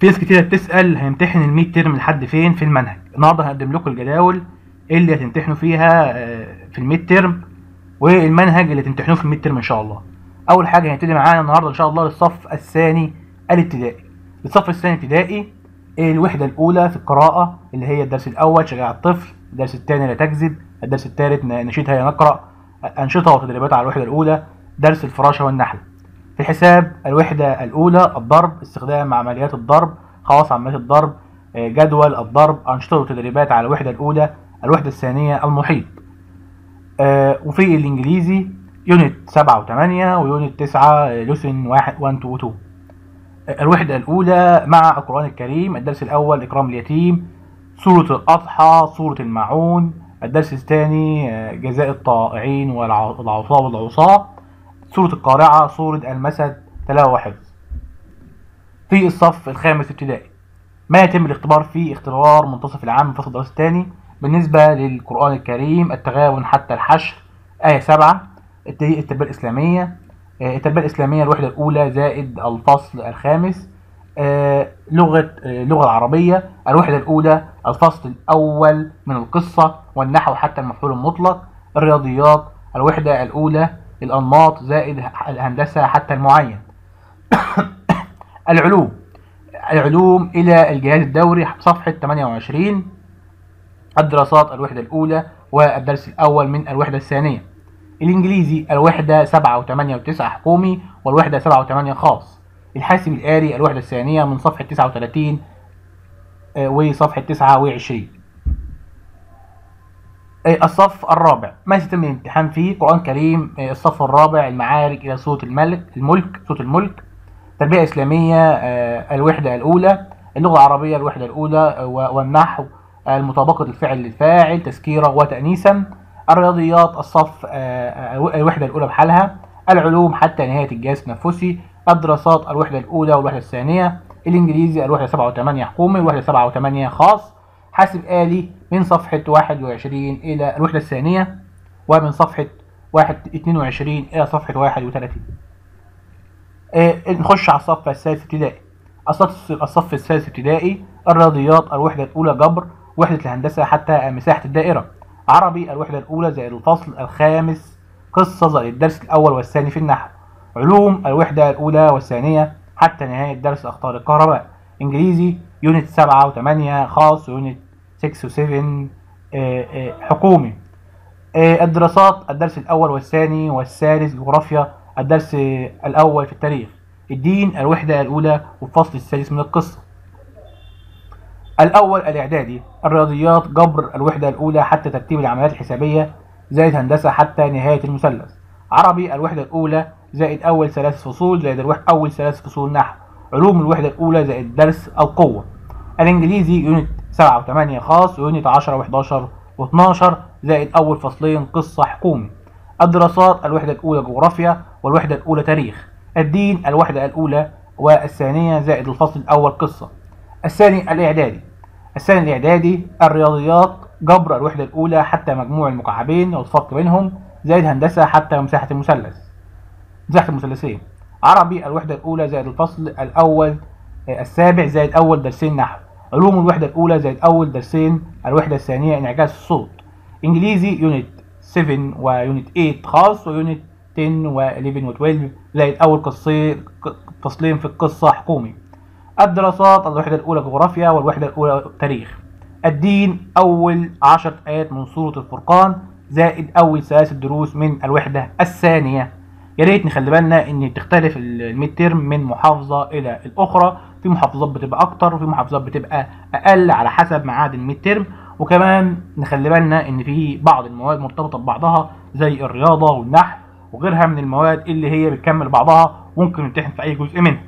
في ناس كتير بتسأل هنمتحن ال midterm لحد فين في المنهج. النهارده هقدم لكم الجداول اللي هتمتحنوا فيها في ال midterm والمنهج اللي تمتحنوه في ال midterm ان شاء الله. اول حاجة هنبتدي معانا النهارده ان شاء الله للصف الثاني الابتدائي. الصف الثاني الابتدائي الوحدة الاولى في القراءة اللي هي الدرس الاول شجاعة الطفل، الدرس الثاني لا تكذب، الدرس الثالث نشيد هيا نقرا، انشطة وتدريبات على الوحدة الاولى، درس الفراشة والنحل. في الحساب الوحدة الأولى الضرب، استخدام عمليات الضرب، خواص عمليات الضرب، جدول الضرب، أنشطة وتدريبات على الوحدة الأولى، الوحدة الثانية المحيط. وفي الإنجليزي unit 7 و8 و unit 9 lesson 1 1 2 2. الوحدة الأولى مع القرآن الكريم، الدرس الأول إكرام اليتيم، سورة الأضحى، سورة الماعون، الدرس الثاني جزاء الطائعين والعصاة والعصاة، سورة القارعة، سورة المسد، تلاوة وحفظ. في الصف الخامس ابتدائي ما يتم الاختبار فيه اختبار منتصف العام الفصل الدراسي الثاني. بالنسبة للقرآن الكريم التغابن حتى الحشر آية 7، التربية الإسلامية، التربية الإسلامية الوحدة الأولى زائد الفصل الخامس، لغة اللغة العربية الوحدة الأولى الفصل الأول من القصة والنحو حتى المفعول المطلق، الرياضيات الوحدة الأولى الأنماط زائد الهندسة حتى المعين. العلوم، العلوم إلى الجهاز الدوري صفحة 28، الدراسات الوحدة الأولى والدرس الأول من الوحدة الثانية. الإنجليزي الوحدة 7 و8 و9 حكومي والوحدة 7 و8 خاص. الحاسب الآلي الوحدة الثانية من صفحة 39 وصفحة 29. الصف الرابع ما يتم الامتحان فيه قرآن كريم، الصف الرابع المعارج إلى صوت الملك، صوت الملك، تربية إسلامية الوحدة الأولى، اللغة العربية الوحدة الأولى والنحو، المطابقة الفعل للفاعل، تذكيرا وتأنيسا، الرياضيات الصف الوحدة الأولى بحالها، العلوم حتى نهاية الجهاز التنفسي، الدراسات الوحدة الأولى والوحدة الثانية، الإنجليزي الوحدة 7 و8 حكومي والوحدة 7 و8 خاص، حاسب آلي من صفحة 21 إلى الوحدة الثانية ومن صفحة 22 إلى صفحة 31. نخش على الصف السادس ابتدائي. الصف السادس ابتدائي الرياضيات الوحدة الأولى جبر، وحدة الهندسة حتى مساحة الدائرة، عربي الوحدة الأولى زائد الفصل الخامس، قصة زائد الدرس الأول والثاني في النحو، علوم الوحدة الأولى والثانية حتى نهاية درس أخطار الكهرباء، إنجليزي unit 7 و8 خاص و unit 6 و7 حكومي، الدراسات الدرس الأول والثاني والثالث، جغرافيا الدرس الأول في التاريخ، الدين الوحدة الأولى والفصل السادس من القصة. الأول الإعدادي الرياضيات جبر الوحدة الأولى حتى ترتيب العمليات الحسابية زائد هندسة حتى نهاية المثلث، عربي الوحدة الأولى زائد أول 3 فصول زائد أول 3 فصول نحو، علوم الوحدة الأولى زائد درس القوة، الإنجليزي unit 7 و8 خاص و unit 10 و11 و12 زائد أول فصلين قصة حكومي، الدراسات الوحدة الأولى جغرافيا والوحدة الأولى تاريخ، الدين الوحدة الأولى والثانية زائد الفصل الأول قصة. الثاني الإعدادي، الثاني الإعدادي الرياضيات جبر الوحدة الأولى حتى مجموع المكعبين والفرق بينهم زائد هندسة حتى مساحة المثلث، مساحة المثلثين، عربي الوحدة الأولى زائد الفصل الأول السابع زائد أول درسين نحو، علوم الوحدة الأولى زائد أول درسين الوحدة الثانية انعكاس الصوت، إنجليزي unit 7 و unit 8 خاص و unit 10 و11 و12 زائد أول فصلين في القصة حكومي، الدراسات الوحدة الأولى جغرافيا والوحدة الأولى تاريخ، الدين أول 10 آيات من سورة الفرقان زائد أول 3 دروس من الوحدة الثانية. يا ريت نخلي بالنا إن تختلف ال midterm من محافظة إلى الأخرى، في محافظات بتبقى أكتر وفي محافظات بتبقى أقل على حسب ميعاد ال midterm، وكمان نخلي بالنا إن في بعض المواد مرتبطة ببعضها زي الرياضة والنحو وغيرها من المواد اللي هي بتكمل بعضها وممكن نمتحن في أي جزء منها.